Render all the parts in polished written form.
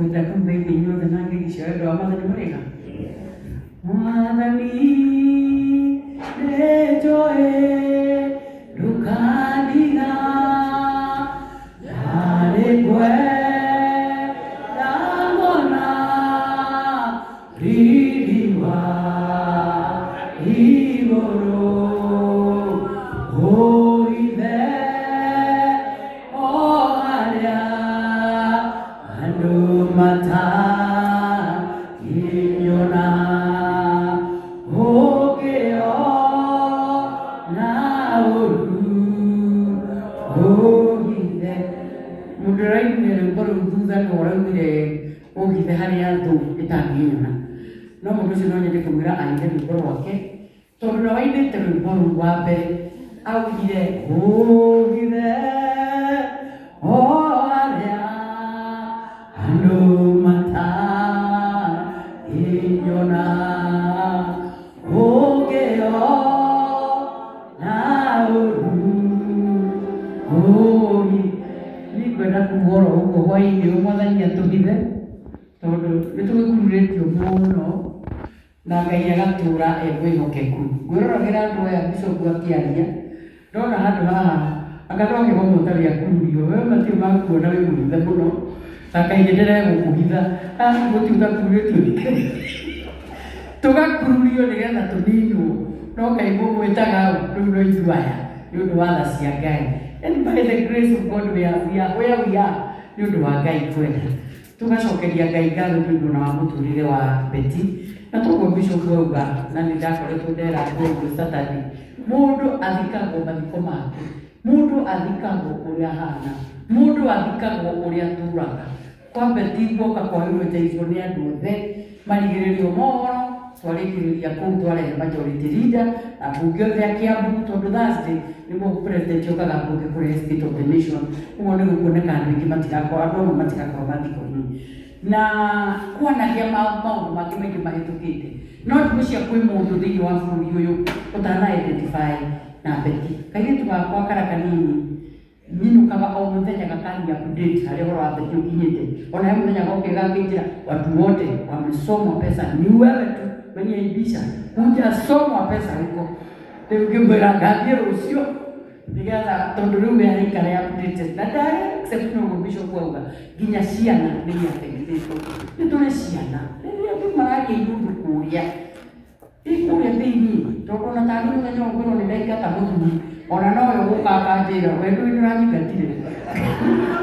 Ngwenda kũmũgeithia inyuothe na ngeithi cia wendo wa Mwathani. Mũrĩega? Mwathani, nĩnjũĩ ndũkandiga, harĩ kwenda ngona riri wa igũrũ, ũhithe o harĩa andũ matangĩnyona, ũngĩona ũru ũhithe. Mũndũ ũrainire rwĩmbo rũu thutha nĩwe ũraugire ũhithe harĩa thũ ĩtangĩnyona, no mũndũ ũcio no nyende kũmwĩra aine rwĩmbo rwake, tondũ ũrĩa wainĩte rwĩmbo rũu wa mbere augire ũhithe o harĩa andũ matangĩnyona, ũngĩona ũru ũhithe. Nĩngwenda kuga oro ũguo hwaĩ-inĩ ũyũ, Mwathani atũhithe, tondũ nĩ tũgĩkururĩtio mũno na Ngai agatũra e mwĩhokeku. Ngwĩroragĩra andũ aya bishop akĩaria, ndona handũ haha anga no kĩgomo ũtarĩ akururio, we matirĩ makuona wĩ mũhithe mũno, ta Ngai nĩ ndĩregũkũhitha haha, gũtirĩ ũtakururĩtio, tũgakururio nĩgetha tũninwo, no Ngai mũmwĩtaga rĩu no ithuĩ aya nĩ ũndũ wa tha cia Ngai. And by the grace of God we are where we are nĩ ũndũ wa Ngai kwenda. Tũgacokeria Ngai ngatho nĩ ũndũ ona wa mũtũrĩre wa Betty, na toguo bishop auga, na nĩ ndakoretwo ndera andũ ũguo Saturday, mũndũ athikagwo mathiko make, mũndũ athikagwo ũrĩa ahana, mũndũ athikagwo ũrĩa atũraga. Kwa Betty guoka kwa-eulogizewo nĩ andũ othe, marigĩrĩrio mohoro twarĩkĩrĩria kũu, twarehe majority leader na mbunge othe a Kiambu, tondũ Thursday nĩguo president okaga mbunge kũrehe State of the Nation. Ũguo nĩ gũkuoneka andũ aingĩ matigakorwo, andũ amwe matigakorwo mathiko-inĩ, na kwanagĩa maũndũ mangĩ maingĩ mahĩtũkĩte, no ndigwĩciria kwĩ mũndũ thĩinĩ wa bũrũri ũyũ ũtana identify na Betty. Kairĩtu gakwa kara kanini nyinũkaga o mũthenya gakani update harĩa ũhoro wa Betty ũkinyĩte. Ona he mũthenya gokire gakĩnjĩra, "Watu wote wamesomwa pesa, ni wewe tu umeniaibisha, hujasomwa pesa huko." Rĩu ngĩmwĩra ngathiĩ rũciũ nĩgetha, tondũ rĩu we araikara updated na ndare except no bishop auga nginya ciana nĩ iafectĩtwo. Nĩ tũrĩ ciana rĩrĩa andũ maragia inundu kũrĩa ikũrĩa thĩinĩ, tondũ ona tarĩ mũthenya ũyũ ngwĩrwo nĩ ndaingata mũthuri, ona nowe ũgũka akanjĩra, "We ndũĩ nĩ ũranyingatire?"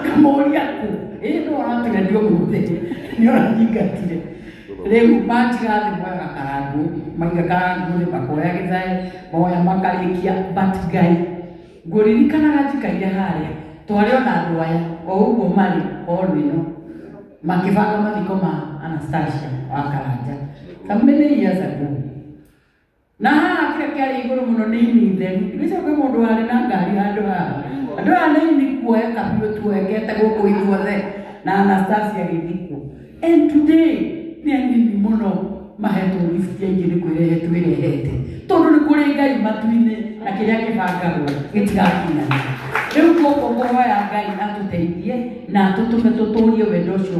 Kamũria kũ ĩ no ũratũre ũmũthĩ nĩ ũranyingatire. Rĩu manjiga thĩ, moyaga karangũ, maiga karangũ thĩ, makoya gĩthae, moya makarĩkia. But Ngai, ngũririkanaga njikaire harĩa twarĩ ona andũ aya o ũguo marĩ hall ĩno makĩbanga mathiko ma Anastasia wa Karanja some many years ago, na haha kĩrĩa kĩarĩ igũrũ mũno nĩ ini theru. Ndigwĩciria kwĩ mũndũ warĩ na ngari handũ haha. Andũ aya nĩ ini kuoeka biũ, tuoekete gũkũ ithuothe na Anastasia agĩthikwo. And today nĩ anini mũno mahetwo lift, aingĩ nĩ kwĩrehe twĩrehete, tondũ nĩ kũrĩ Ngai matu-inĩ na kĩrĩa kĩbangagwo gĩtigakinyanĩra. Rĩu koguo kũhoya Ngai atũteithie na atũtũme tũtũrie wendo ũcio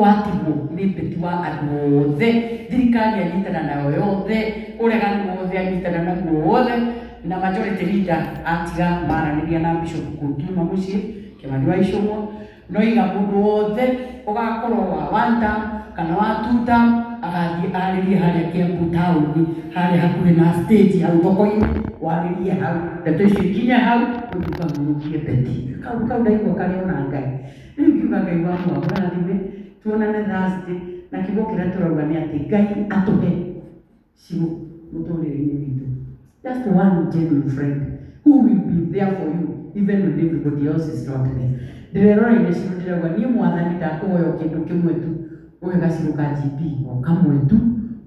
watigwo nĩ Betty wa andũ othe, thirikari anyitana nayo yothe, ũregani wothe anyitana naguo wothe, na majority leader atiga maranĩria na bishop kũu kiuma mũciĩ Kĩmani wa Icũng'wa, no iga mũndũ wothe ũgakorwo wa one term kana wa two term agathiĩ arĩrie harĩa Kiambu taũni, harĩa hakuhĩ na stage hau thoko-inĩ, warĩrie hau, ndeto icio ikinye hau, ũthiĩ ũkahurũkie Betty. Kau kau ndaigua karĩ ona Ngai. Rĩu ngiuga Ngai wa mwamũrathime, tuonane Thursday, na kiugo kĩrĩa tũrauga nĩ atĩ Ngai atũhe cigo mũtũrĩre-inĩ witũ, just one genuine friend who will be there for you even when everybody else is not there. Ndĩreroreire ciro, ndĩrauga niĩ Mwathani ndakũhoya o kĩndũ kĩmwe tu, ũhe gaciro ka GP o kamwe tu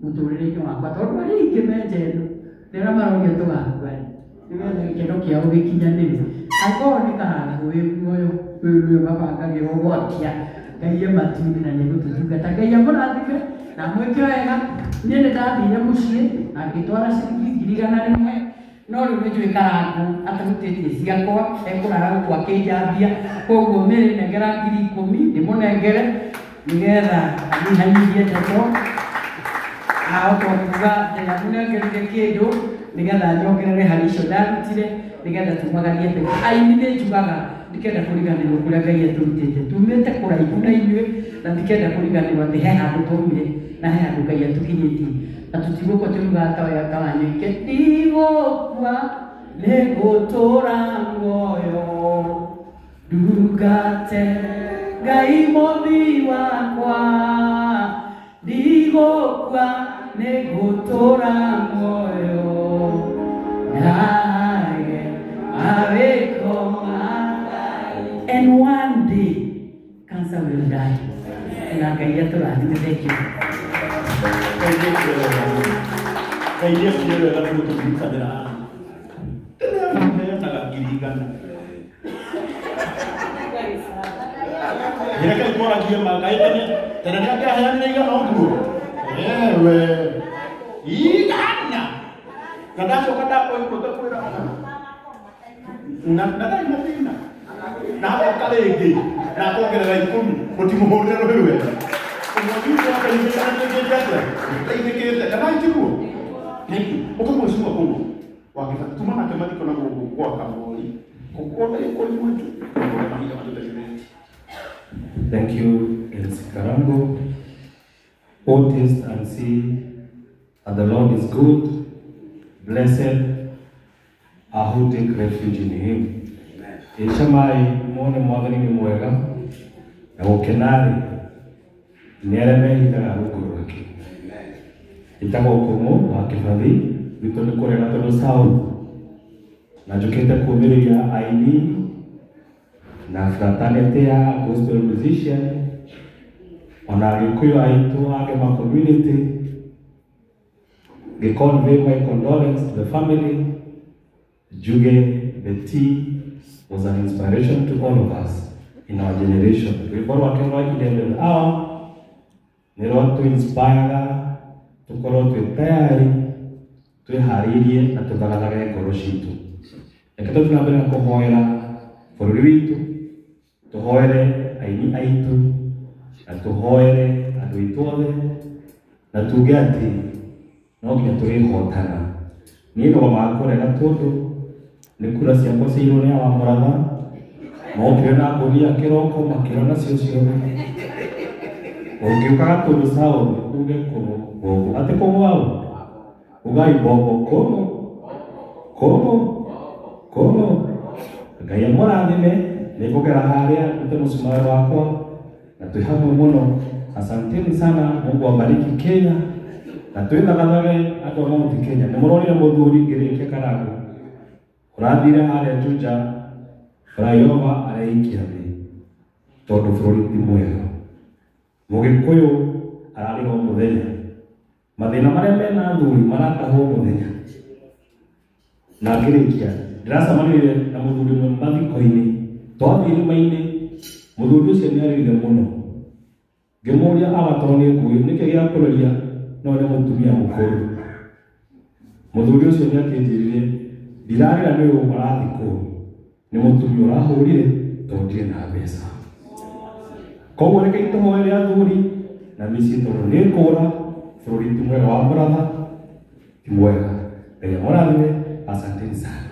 mũtũrĩre-inĩ wakwa, tondũ arĩa aingĩ me njeno rĩrĩa maroria tũgakua rĩ, nĩgetha gĩkeno kĩao gĩkinyanĩre. Angĩkorwo nĩ karangũ wĩ muoyo, ũyũ nĩwe mabangagĩrwo gwakia. Ngai e matu-inĩ na nĩegũtũtungata. Ngai amũrathime na mwĩke wega. Niĩ nĩ ndathire mũciĩ na ngĩtwara ciringi 100,000, no rĩu nĩ njũĩ karangũ atahutĩtie ciakwa, ekũrara gũkũ akĩnjambia. Koguo mĩrĩ nengera 10,000 ndĩmũnengere. Nigetha anyihanyihie ndeto ahota kuga ndĩramũnengerire kĩndũ nigetha njongerere harĩ icio ndarutire nigetha tumagarie mbere. Aini nĩ njugaga ndikenda kũriganĩrwo kũrĩa Ngai atũrutĩte, tumĩte kũraihu na inyuĩ na ndikenda kũriganĩrwo atĩ he handũ twaumire na he handũ Ngai atũkinyĩtie na tũtigũkua tũrugaga ta Wanyoike ndigũkua nĩngũtũũra muoyo ndungate Ngai mũmbi wakwa ndigũkua nĩngũtũũra muoyo ndage mawĩko ma Ngai. And one day cancer will die. Na Ngai atũrathime. Thank you. Ngai nĩ ekire wega nĩ gũtũririkanĩra tene aheanaga 100,000. Reke twaragie ma Ngai tene tene nĩ angĩaheanire 100 ũguo ewe 100 na ndacoka ndakoigua ngakwĩra na ndarĩ na thĩna na agoka rĩngĩ na akongerera 10 mũtimũhũrĩre rũhĩ wega. Thank you, MC Karango. Oh, taste and see that the Lord is good. Blessed are who take refuge in him. Echamai mwone mwathani ni mwega na gũkenarĩ nĩ arĩa mehithaga rungu rwake. Ĩtagwo Kũng'ũ wa Kĩbathi, gwitũ nĩ kũrĩa Gatũndũ South, na njũkĩte kũũmĩrĩria aini na fraternity ya gospel musician ona Agĩkũyũ aitũ a Ngema community, ngĩ convey my condolence to the family. Njuge Betty was an inspiration to all of us in our generation. Rwĩmbo rwake rwa 11th hour nĩ rwatũ-inspire tũkorwo twĩ tayari twĩharĩirie na tũthagathage ngoro citũ. Reke tũthiĩ na mbere na kũhoera bũrũri witũ, tũhoere aini aitũ na tũhoere andũ aitũ othe, na tuge atĩ no nginya tũrĩhotana. Niĩ ndũgamaga kũrega tondũ nĩ kura ciakwa ciairwo nĩ awa Mũratha, mokire na ngũnia kĩroko makĩra nacio ciothe. Ũngĩũka Gatũndũ South uge kũrũ mbombo, atĩ kũng'ũ au ugai mbombo kũng'ũ kũng'ũ kũng'ũ. Ngai amũrathime, nĩngũgera harĩa ndute mũcumarĩ wakwa na twĩ hamwe mũno. Asanteni sana, Mungu awabariki Kenya na twĩthagathage andũ a Mount Kenya. Nĩ mũronire mũthuri ngĩrĩkia Karango ũrathire harĩa Juja flyover areikia thĩ tondũ bũrũri ti mwega. Mũgĩkũyũ ararĩra o mũthenya, mathĩna marĩa mena athuri maratahwo mũthenya. Na ngĩrĩkia ndĩracemanirie na mũthuri ũmwe mathiko-inĩ, twathiĩ irĩma-inĩ, mũthuri ũcio nĩ arĩrire mũno. Ngĩmũria awa tondũ nĩ ngũĩ nĩkĩ gĩakũrĩria no nĩ mũtumia mũkũrũ. Mũthuri ũcio nĩ akĩnjĩrire ndirarĩra nĩ ũyũ ũrathikwo, nĩ mũtumia ũrahũrire tondũ ndirĩ na mbeca. Koguo reke tũhoere athuri na mĩciĩ tondũ nĩ kũra bũrũri ti mwega wa Mũratha ti mwega. Ngai amũrathime, asanteni sana.